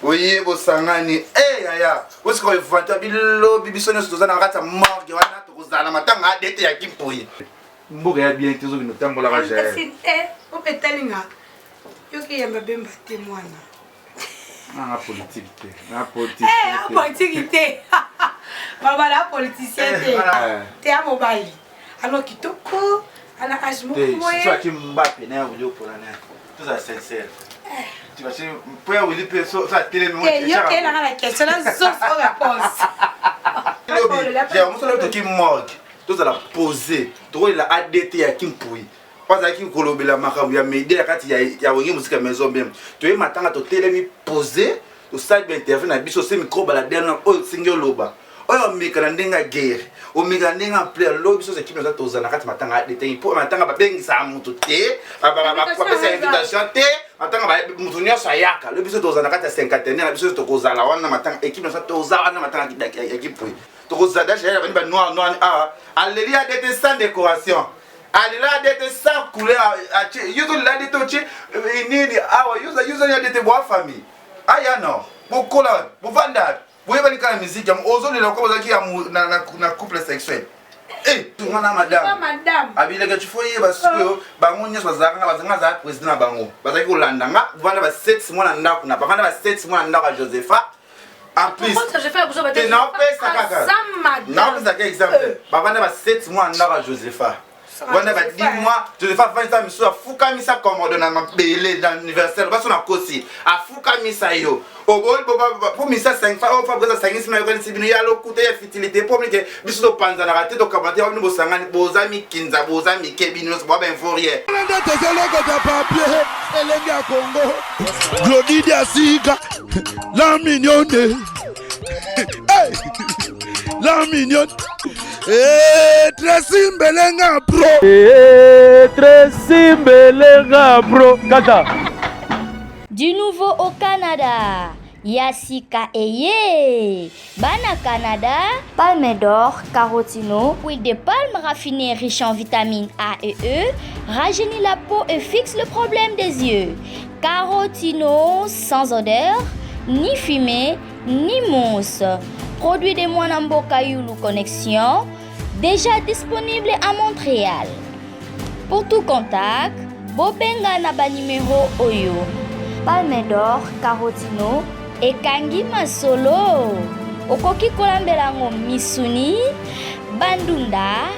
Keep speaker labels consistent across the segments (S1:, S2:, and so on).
S1: Oye bosangani e yaya osika oevante bilobi biso nyonso toza na kati ya morgue wana tokozala matanga adete ya kimpoyi mboka ya bien te ozokende otambolaka jael
S2: opetalinga yoki yamba bemba te mwana
S1: nanga politike te na politike
S2: eh, politike te baba na politicien te eh, te ya mobali alors kitoko ana age moko boye
S1: soki mbape na ya wili opola na tozala sincère mpo ya wili mpe so atelemi
S2: yokelanga na question na soso réponse
S1: mosolo toki morgue tozala pose tokolela adt ya kimpui mpo azalaki kolobela makambo ya media ya kati ya wenge mosika maison bem toye matanga totelemi pose tosali bainterview na biso se micro baladere na oyo osengi oloba oyo omeka na ndenge ya guerre omeka na ndenge ya plaire lobi biso ekipe naza tozala na kati matanga ya detengi mpo matanga babengisaka moto te bapesa invitation te matanga moto nyonso ayaka lobi biso tozala na kati ya cinquantenaire na biso tokozala wana matanga ekipe naza toza wana matanga ya kipwe tokozala dasha bani ba noir noir awa aleli ya dete sans décoration alela adete sans couleur atie yo ozolela adete otie eh, nini awa yo ozali adete bwa famille aya no bokola bovanda boyebani kaka miziki yango ozolela lokola ozalaki na couple sexuel eh, tunga na madame abileke tu faut yeba sikoyo oh. bango nyonso bazalaka nga bazalaka azala président na bango bazalaki kolanda nga bavanda ba 7 mois na ndako na bavanda ba 7 mois na ndako ya josepha en plus te naopesa kaka naopesa kaka exemple euh. bavanda ba 7 mois na ndako ya josepha wana ba 10 mois josepha afandisa misusu afukamisa komodo na mabele na anniversaire baso na kosi afukamisa yo po misa 5 fa oyo fabrice asangisi na yokanisi bino ya lokuta ya fitilité mpo mike biso topanzanaka te tokabana te bino bosangani boza mikinza boza mike bino nyonso boa bainforie
S3: nde tozolokota papier elenge ya kongo glodi diasika la mignonne hey! la mignonne hey, Tracy Mbelenga pro
S4: hey, Tracy Mbelenga pro kaka
S5: Du nouveau au Canada ya sika eye bana Canada Palme d'or, carotino, huile de palme raffinée riche en vitamines A et E, rajeunit la peau et fixe le problème des yeux. Carotino sans odeur, ni fumée, ni mousse. Produit de Mwanamboka Yulu Connexion, déjà disponible à Montréal. Pour tout contact, bobenga na ba numéro oyo. Palme d'or, Carotino, ekangi masolo. Okoki kolambela yango misuni, bandunda,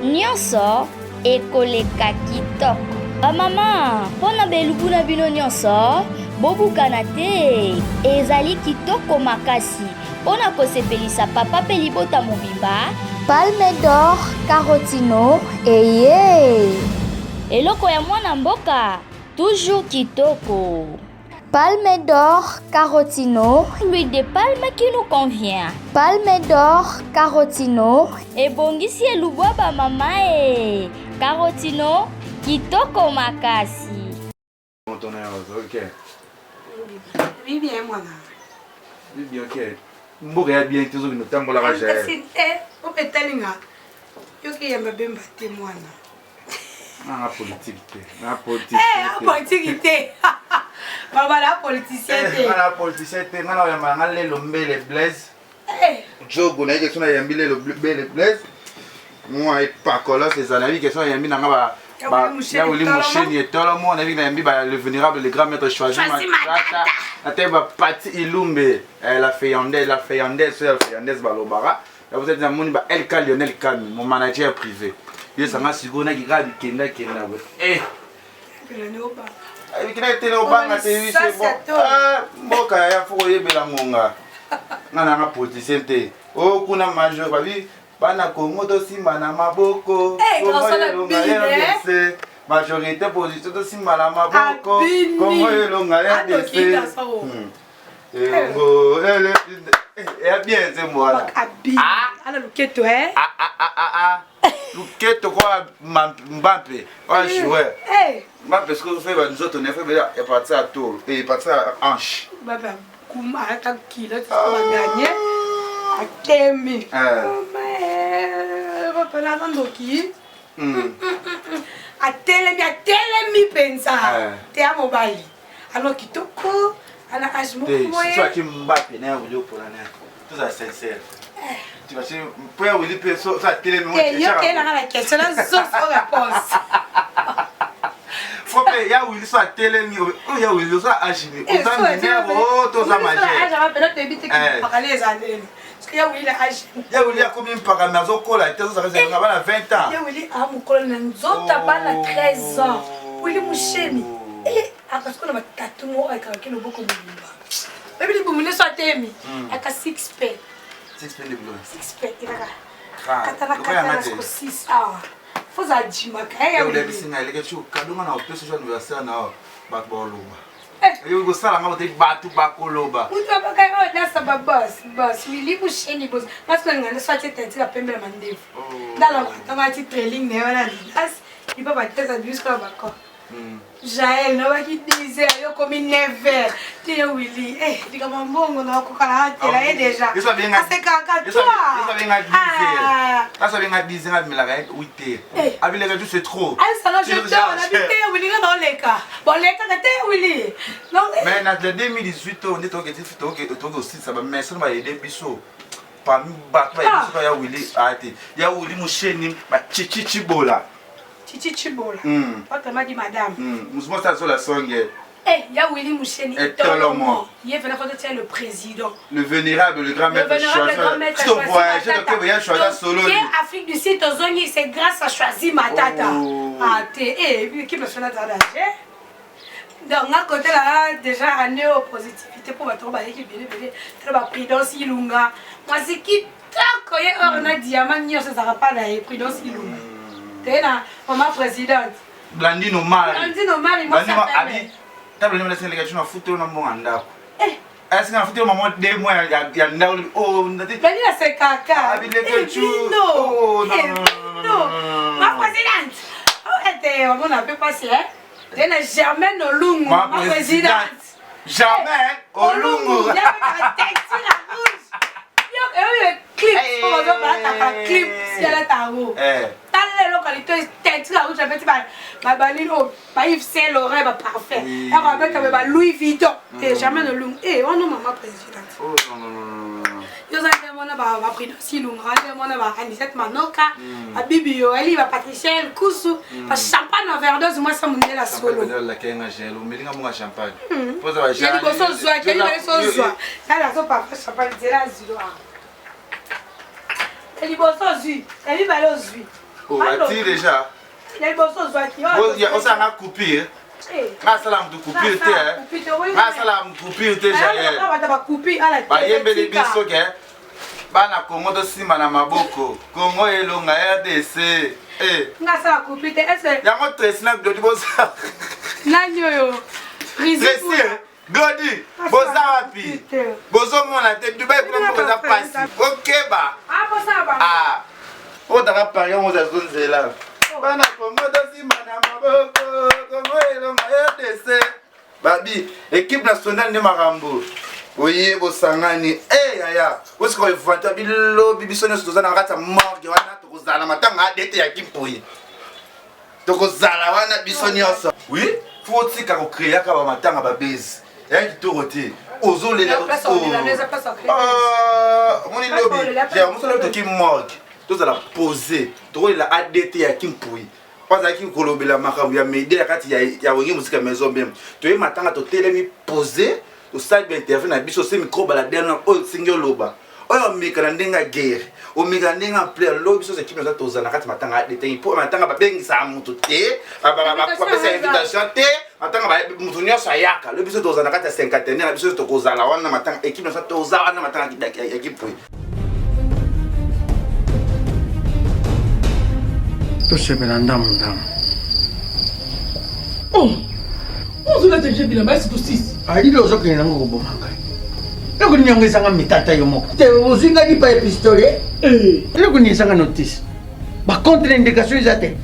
S5: nyonso ekoleka kitoko. Bamama, mpo na belubu na bino nyonso, bobukana te. Ezali kitoko makasi mpo na kosepelisa papa mpe libota mobimba. Palme d'or Carotino eye. Eloko ya mwana mboka toujours kitoko. Palme d'or Carotino, l'huile de palme qui nous convient. Palme d'or Carotino, ebongisi elubu ya ba mama e. Carotino, kitoko makasi.
S2: Oui, bien, mwana.
S1: Oui, bien, ok. Mboka ya bien te ozokende otambolaka jael.
S2: Eh, opetalinga. Yoki yamba bemba te mwana.
S1: Nanga politique te. Na politique.
S2: Eh, politique te. Baba la politicien te.
S1: Nga na politicien te. Nga na yamba nga lelo mbele Blaise.
S2: Eh.
S1: Jogo na ye question na yambi lelo mbele Blaise. Moi epakolos ezala nayebi question na yambi na nga ba ya wili musheni etolomo nayebi na yambi ba le vénérable le grand maître choisi matata ate ba pati ilumbe eh, la feyandaise la feyandaise la feyandaise balobaka ya vous êtes namoni ba LK Lionel Kami mon manager privé ye sanga sikoyo naki kaka bikenda kenda boye eh bikenda te obanga te oui c'est bon ah mboka ya fo koyebela ngonga nga nanga politicien te o kuna major babi bana Congo tosimba na maboko Congo elonga RDC majorité position tosimba na maboko Congo elonga RDC Elongo ele ya bien nzembo wana
S2: ana luketo eh
S1: ah ah ah ah ah luketo kwa Mbappe wa joueur Mbappe soki ofe ba nzoto na fe ya partir ya tour et partir ya hanche
S2: Mbappe kuma ata kilo ba gagner akemi papa na ndoki atelemi atelemi mpenza te ya mobali alors kitoko. Ana âge moko boye.
S1: Soki atie Mbappe na ya Willy opola na tozala sincère. Tu vas mpo ya Willy mpe so atelemi
S2: Te yo ke nanga na question na zo so réponse.
S1: Fo mpe ya Willy so atelemi oyo ya Willy oza âge ni oza mineur o to oza majeur.
S2: Âge ava pena toyebi te kipakale eza ndeni. Parce que ya Willy na âge.
S1: Ya Willy akomi mpaka mais azokola te azozaka bana 20 ans.
S2: Ya Willy amokolo na nzota bana 13 ans. Willy Musheni. Eh akasiko na batatu moko ekangaki loboko mobimba. Oyebi libumu nyonso atemi. Aka 6 p.
S1: 6 p nde biloko.
S2: 6 p ekaka. Katana katana siko 6 awa. Foza jimaka.
S1: Ya Willy abisi ngai leke chu kadonga na opesi jo anniversaire na bato baoloba. Oyoki kosala nga bote bato bakoloba.
S2: Mutu abaka oyo nasa ba boss boss Willy Musheni boss. Nga siko nga nso atie teinture ya pembe na mandefu. Ndala ntango ati trailing na ye wana Adidas. Ipa ba tesa biso na bako. Jael nabaki 10 heures yo komi 9 heures te yo Willy eh likambo mbongo na kokala atela ye déjà asekaka toi
S1: abenga 10 heures kasi abenga 10 heures abimelaka ye 8 heures abileka tu c'est trop
S2: ayesanga je dors na bi te Willy nga naoleka bolekaka te Willy
S1: mais na 2018 oyo nde toke toke osilisa bamesano bayede biso parmi bato bayebi biso ya Willy ate ya Willy Musheni bachichi chibola
S2: Chichi Chibola. Autrement dit madame.
S1: Mouvement ça sur la songe.
S2: Eh, ya Willy Musheni
S1: Etolomo.
S2: Il est venu quand tu le président.
S1: Le vénérable, le grand maître.
S2: Le vénérable, le grand maître.
S1: Tu voyages, tu voyages, choisi solo.
S2: Qui Afrique du Sud, Ozongi, c'est grâce à Choisi Matata. Ah, t'es, eh, équipe nationale d'Adagé. Donc, à côté là, déjà, année au positivité pour bato bayeki ebele ebele tala ba prudence ilunga mwasi kitoko ye or na diamant nyonso ezalaka pa na ye prudence ilunga toye na mama présidente
S1: Blandine Omari
S2: Blandine Omari mwasi
S1: abi table nini nasenga tuna futelo na mbongo ya ndako asenga na futelo mama de mois ya ndako oh ndati
S2: Blandine asekaka
S1: bino
S2: bino ma présidente oh ete omona pe pasi eh toye na Germaine Olungu ma présidente
S1: Germaine Olungu
S2: yabetaka teinture ya rouge oyo clip oyo balataka clip si alata yango tala eloko lito teinture ya rouge abeti banini oyo ba Yves Saint Laurent ba parfum yako abeta ba Louis Vuitton te Germaine Olungu eh wana mama présidente yo oza nde mona ba Prudence Ilunga nde mona ba Anisette Manoka ba Bibi Yoeli ba Patricia Elkusu ba champagne overdose mwasi ya mondele ya solo ya liboso ozwaki ya mibale so ozwa nani azopapa champagne nzela azilo awa ya liboso ozwi ya mibale ozwi
S1: ati déjà
S2: ya liboso ozwaki
S1: osanga coupure nga asala mutu coupure te nga asala coupure te jael bayembeli biso ke bana kongo tosimba na maboko kongo elonga rdc
S2: nga asala coupure te
S1: yango tresi na glodi boza
S2: nani oyo
S1: tresi glodi boza wapi bozomona te dubai kuna moko eza pasi okeba otaka paris yango oza zo nzela bana kongo tosimba na maboko kongo elonga rdc babi équipe nationale nde makambo oye bosangani e eh, yaya osika evanta bilobi biso nyonso toza na kati ya morgue wana tokozala matanga adete ya kimpoi tokozala wana biso nyonso oui fo otika kokreaka bamatanga babezi ya kitoko te ozolela omoni lobi moso lobi toki morgue tozala pose tokolela adt ya kimpui oyo azalaki kolobela makambo ya media ya kati ya wenge mosika maison bem toye matanga totelemi pose tosali bainterview na biso se micro baladere na oyo osengi oloba oyo omeka na ndenge ya guerre omeka na ndenge ya plaire lobi biso ekipe naza tozala na kati matanga adetengi mpo matanga babengisaka moto te bapesa invitation te matanga moto nyonso ayaka lobi biso tozala na kati ya cinquantenaire na biso tokozala wana matanga ekipe naza toza wana matanga ya kipwe
S6: tosepela ndambu ndambu
S7: oh ozolata je bilamba esi tosisi
S6: alili ozokende nango koboma ngai eloko nini yango ezanga mitata yo moko te ozwi ngai lipa ya pistolet eh. eloko nini ezanga notice bacontre indication eza te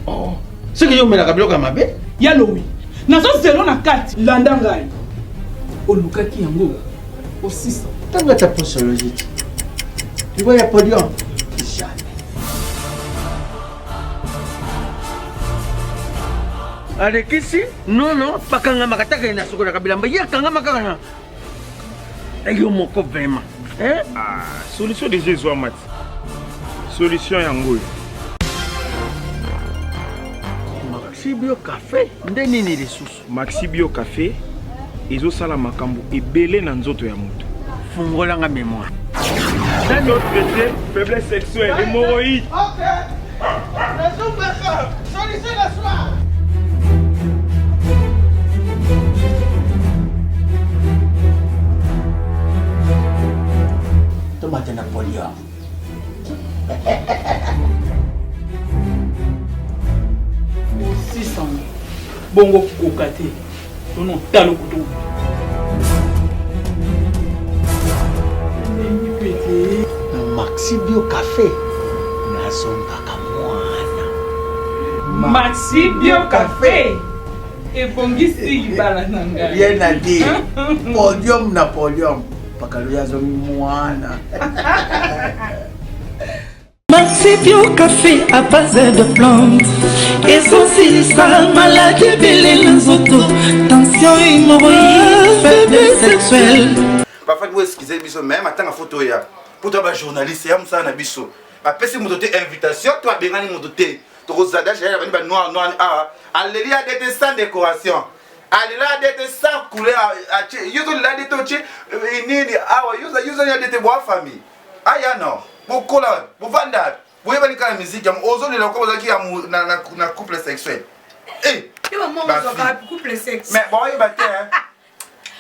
S6: oh. soki yo omelaka biloko ya mabe
S7: ya lowi nazozelo na kati landa ngai olukaki yango osisa
S6: ntango ata posologie te liwa ya podium jamais. Alekisi nono bakangamaka taka na sokolaka bilamba ye akangama kaka na yo moko vraiment eh?
S8: Ah, solution deja ezwama ti solution yango oyo.
S6: Maxi Bio Cafe nde nini lisusu?
S8: Maxi Bio Cafe ezosala makambo ebele na nzoto ya moto.
S6: Fungola nga memoire.
S8: Ezo traite faiblesse sexuelle, hémorroïde.
S6: Ok. Nazobaka. Solution na soir. Tomate na podium.
S7: Osisa bongo koka te tono talo kutu
S6: na maxi bio cafe nazongaka mwana.
S7: Maxi bio cafe ebongisi libala na ngai.
S6: Rien à dire. Podium na podium. Pakalo azongi mwana.
S9: Maxi Bio Café à base de plantes ezosilisa maladi ebele na nzoto tension hémorroïde faiblesse sexuelle.
S1: Bafandi bo excuse biso mais matanga fo toya po toya ba journaliste ya mosala na biso bapesi moto te invitation to abengani moto te tokozala daje ya bani ba noir noir awa aleli adt sans décoration alela adt sans couleur atie yo ozolela adt otie nini awa yo ozali adt boa famille aya no bokola wapi bovanda wapi boyebani kaka na miziki yango ozolela ko bozalaki na couple sexuel eh, mais boyeba te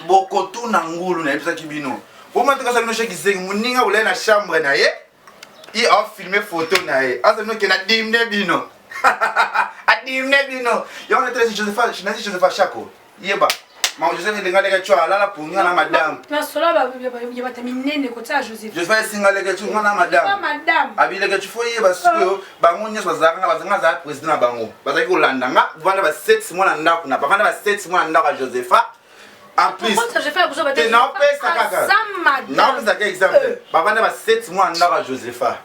S1: bokotuna ngulu nayebisaki bino bomatikasa bino sheki zengi moninga bolai na chambre na ye ye afilme photo na ye aza bino ke na dimne bino adimne bino yango natelesi josepha shako yeba mama joseph elinga leke cwa alala pongi nga na madame
S2: masolo ya bato minene kotia joseph
S1: joseph esinga leke cu nga na madame abi leke cu fo yeba sikoyo bango nyonso bazalaka nga bazalaka azala président na bango bazalaki kolanda nga bavanda ba 7 mois na ndako na bavanda ba 7 mois na ndako ya josepha en plus te naopesa kaka naopesa kaka exemple bavanda ba 7 mois na ndako ya josepha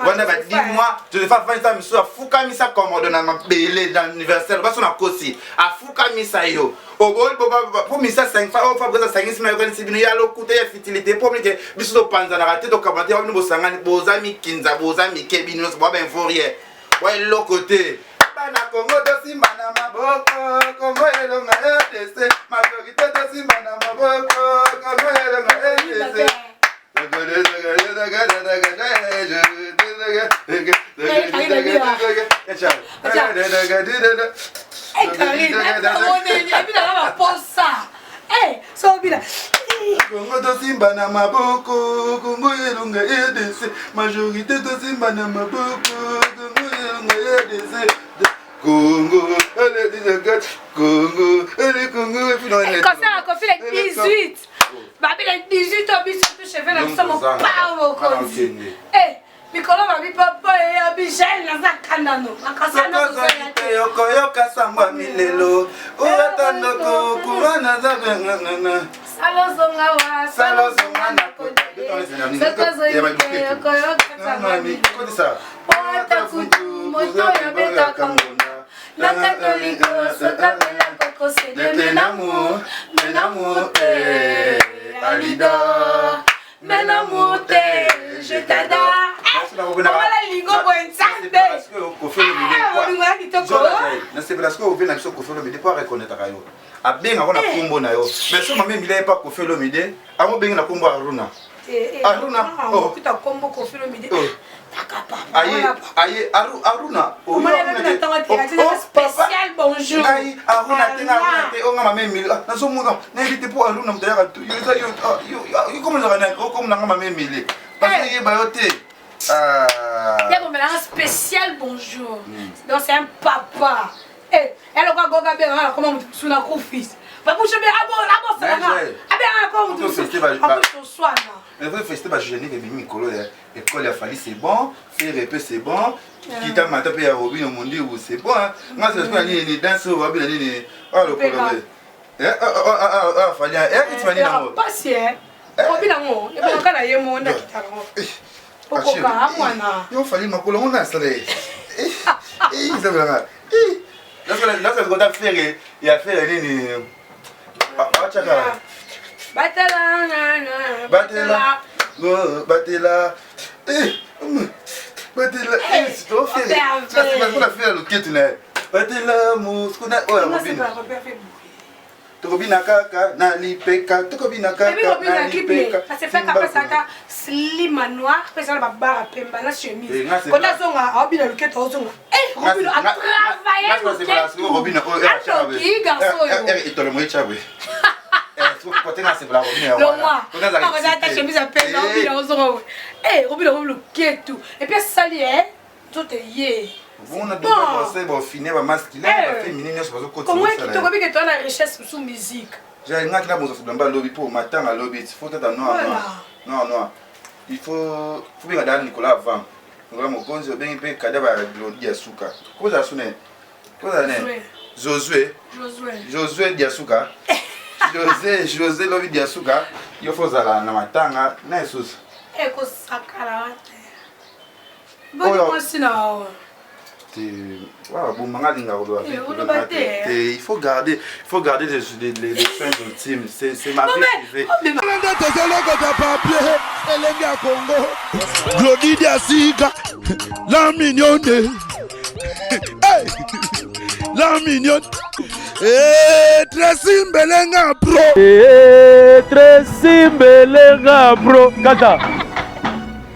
S1: wana ba 10 mois joseph afandisa misusu afukamisa komodo na mabele na anniversaire baso na kosi afukamisa yo po misa 5 fa oyo fabrice asangisi na yokanisi bino ya lokuta ya fitilité mpo mike biso topanzanaka te tokabana te bino bosangani boza mikinza boza mike bino nyonso boa bainforie boa eloko te bana kongo tosimba na maboko kongo elonga rdc majorité tosimba na maboko kongo elonga rdc. Kongo tosimba na maboko, Kongo elonga RDC, majorité tosimba na maboko, Kongo elonga RDC. Congo, Congo, Congo,
S2: concert Koffi le 18 babi le 18 oyo biso tu cheve na biso mopao mokonzi eh, mikolo babi papa eya bijel naza kandano
S1: yokoyoka sangwa milelo uwata ndoko kuwa naza benganana
S2: salozonga wa salozonga na koyokoyoka kutu moto yabetaka ngunda na katoliko sokapela kokosede menamu menamu te alida menamu te je t'adore omala lingo boye nzambe bolingo ya kitoko.
S1: Nasepela sikoyo obe na biso Koffi Olomide mpo areconnaitraka yo abengako na nkombo na yo mais so mama Emilia ye pa Koffi Olomide amobengi na nkombo Aruna. Aruna
S2: oh. Kuta kombo Koffi Olomide.
S1: Oh. Aye aye Aruna.
S2: Spécial bonjour.
S1: Ngai Aruna te nga Aruna te onga mama Emilie nazomona nayebi te mpo Aruna moto ayaka yo yo komozaka nani okomona nga mama Emilie parce que yeba yo te.
S2: Ya komelanga spécial bonjour. Donc c'est un papa. Eh, eloko agoga abengaka na koma moto mosusu na kufis babushe be abosalanga abengaka na koma moto mosusu akososwana.
S1: Mais vous félicitez ba jeune ebimi mikolo ya école ya Fally c'est bon, Ferre pe c'est bon, kita mata pe ya Robino Mundibu c'est bon. Nga c'est na nini ni danse oyo babina nini ah lokolo be. Eh ah ah Fally eh kitima nini nango.
S2: Pasi eh. Robino ngo ebaka na ye mo nda kita ngo. Okoka mwana.
S1: Yo Fally makolo ngo na sala. Eh eh zabela. Eh. Nasoka fere ya fere nini batiaka
S2: batela
S1: batela batela batela tofere loketu na ye batela moskuna oyo akobina tokobina kaka na lipeka tokobina kaka na lipeka
S2: slima noir mpe ezala babara pemba na chemise kota azonga aobina loketo aozonga robino atravaille loketo garçon oyo
S1: etolo moye chabwe
S2: longwa akozala chemise ya pembe aobina ozonga robino akomi loketo epuis asali nzoto eye
S1: bona conseil bofine bamasculin baféminin nyonso
S2: bazokokongo kitoko bike toa na richesse mosusu musique
S1: ngaki na bozwa bilamba alobi mpo matanga alobi faut tata noir noir noir il faut benga dala nicolas avant nicolas mokonzi obengi mpe kada balodi ya suka kozala sune kozala ne josue josue diasuka josé josé lobi diasuka yo fo ozala na matanga na esusu
S2: ekosakala te boni mwasi na yo
S1: te bomanga alinga koloba te il faut garder il faut garder les, les, les, les soins intimes c'est c'est ma vie privée
S3: nde tozolokota papier elenge ya congo glodi diasika la mignonne hey! la mignonne hey, Tracy Mbelenga pro
S4: hey, Tracy Mbelenga pro kata.